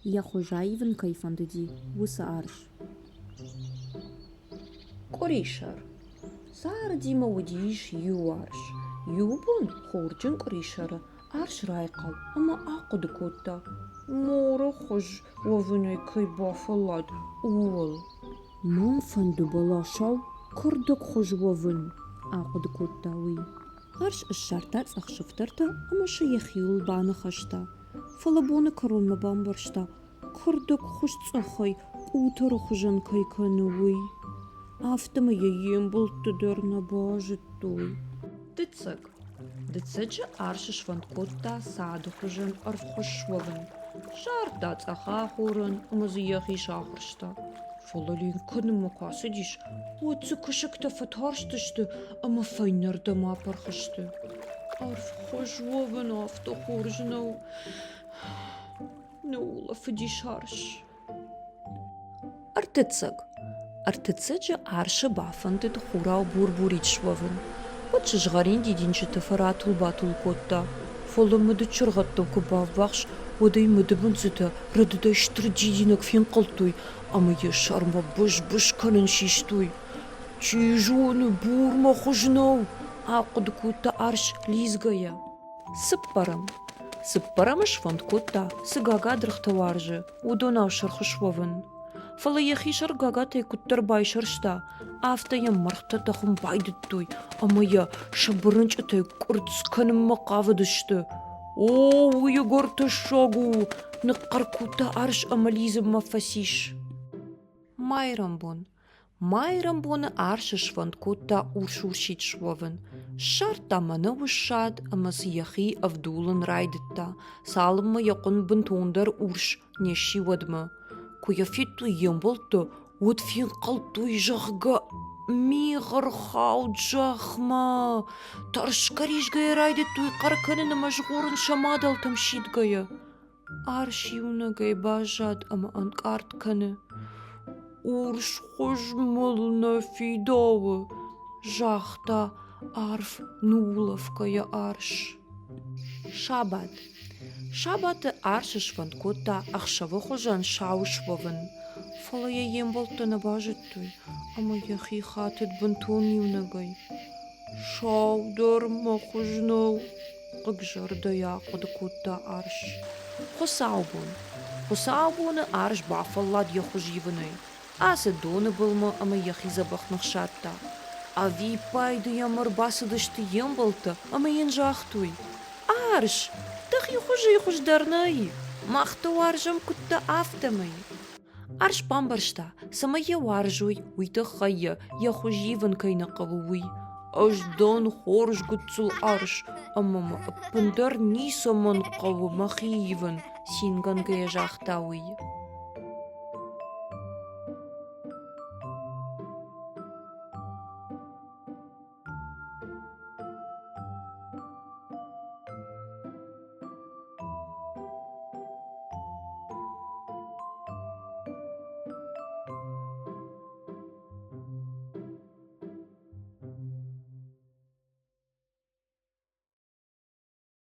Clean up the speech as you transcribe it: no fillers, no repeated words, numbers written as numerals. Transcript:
Йӕ хуыз аивын кӕй фӕндыди, уыцы арс. Къуырисӕр. Цардимӕ уыдис иу арс. Иу бон хурджын къуырисӕры арс райхъал ӕмӕ ахъуыды кодта, моры хуыз уӕвынӕй кӕй бафӕллад, ууыл. Мӕн фӕнды бӕласау кӕрдӕгхуыз уӕвын, ахъуыды кодта уый. Арс ссардта цъӕх сыфтӕртӕ ӕмӕ сӕ йӕхиуыл баныхӕста. Фӕлӕ боны кӕронмӕ бамбӕрста, кӕрдӕгхуыз цъӕхӕй къутӕры хуызӕн кӕй кӕны, уый. Афтӕмӕй йӕ йе мбӕлтты дӕр нӕ базыдтой. Дыццӕг. Дыццӕджы арс сфӕнд кодта цады хуызӕн ӕрвхуыз суӕвын. Ссардта цъӕх ахорӕн ӕмӕ дзы йӕхи сахуырста. Фӕлӕ ленк кӕнынмӕ куы ацыдис, уӕд дзы кӕсӕгтӕ фӕтарстысты ӕмӕ фӕйнӕрдӕм апырх сты. Ӕрвхуыз уӕвын афтӕ хорз нӕу, ныуулӕфыдис арс. Ӕртыццӕг. Ӕртыццӕджы арсы бафӕндыд хурау бур-бурид суӕвын. Уӕд сызгъӕрин дидинджыты фӕратул-батул кодта. Фӕлӕ мыды чыргъӕдтӕм куы баввахс, уӕд ӕй мыдыбындзытӕ рӕдыдӕй стыр дидинӕг фенхъӕлдтой ӕмӕ йӕ сӕрмӕ быз-быз кӕнын систой. Чи зоны, бур мӕ хуыз нӕу, ахъуыды кодта арс лидзгӕйӕ. Цыппӕрӕм. Цыппӕрӕмы сфӕнд кодта, цы гагадыргътӕ уарзы, уыдонау сырх суӕвын. Фӕлӕ йӕхи сӕр гагатӕй куыддӕр байсӕрста, афтӕ йӕм мӕргътӕ тӕхын байдыдтой ӕмӕ йӕ сӕ бырынчъытӕй къуырцц кӕнынмӕ хъавыдысты. О, уый ӕгӕр тӕссаг у! ныхъхъӕр кодта арс ӕмӕ лидзынмӕ фӕцис. Майрӕмбон. Майрӕмбоны арс сфӕнд кодта урс-урсид суӕвын. Ссардта мӕнӕуы ссад ӕмӕ дзы йӕхи ӕвдулын райдыдта, цалынмӕ йӕ хъуын бынтондӕр урс не сси, уӕдмӕ. Куы йӕ федтой йе мбӕлттӕ, уӕд фенхъӕлдтой, зӕгъгӕ, мигъ ӕрхауд зӕхмӕ. Тӕрсгӕ-ризгӕйӕ райдыдтой хъӕр кӕнын ӕмӕ згъорын сӕ мадӕлтӕм сидгӕйӕ. Арс иунӕгӕй баззад ӕмӕ ӕнкъард кӕны. Урс хуыз мыл нӕ фидауы, загъта арф ныуулӕфгӕйӕ арс. Сабат. Сабаты арс сфӕнд кодта ӕхсӕвы хуызӕн сау суӕвын, фӕлӕ йӕ йе мбӕлттӕ нӕ базыдтой ӕмӕ йӕхи хатыд бынтон иунӕгӕй. Сау дӕр мӕ хуыз нӕу, хъыгзӕрдӕйӕ ахъуыды кодта арс. Хуыцаубон. Хуыцаубоны арс бафӕллад йӕ хуыз ивынӕй. Ацыд доны былмӕ ӕмӕ йӕхи дзӕбӕх ныхсадта. Ӕвиппайды йӕм ӕрбацыдысты йе мбӕлттӕ ӕмӕ йын загътой: «Арс, дӕхи хуызӕй хуыздӕр нӕй, мах дӕ уарзӕм куыд дӕ, афтӕмӕй». Арс бамбӕрста, цӕмӕй йӕ уарзой, уый тыххӕй йӕ йӕ хуыз ивын кӕй нӕ хъӕуы, уый. Ӕз дӕн хорз гыццыл арс, ӕмӕ мӕ ӕппындӕр ницӕмӕн хъӕуы мӕхи ивын, цингӕнгӕйӕ загъта уый.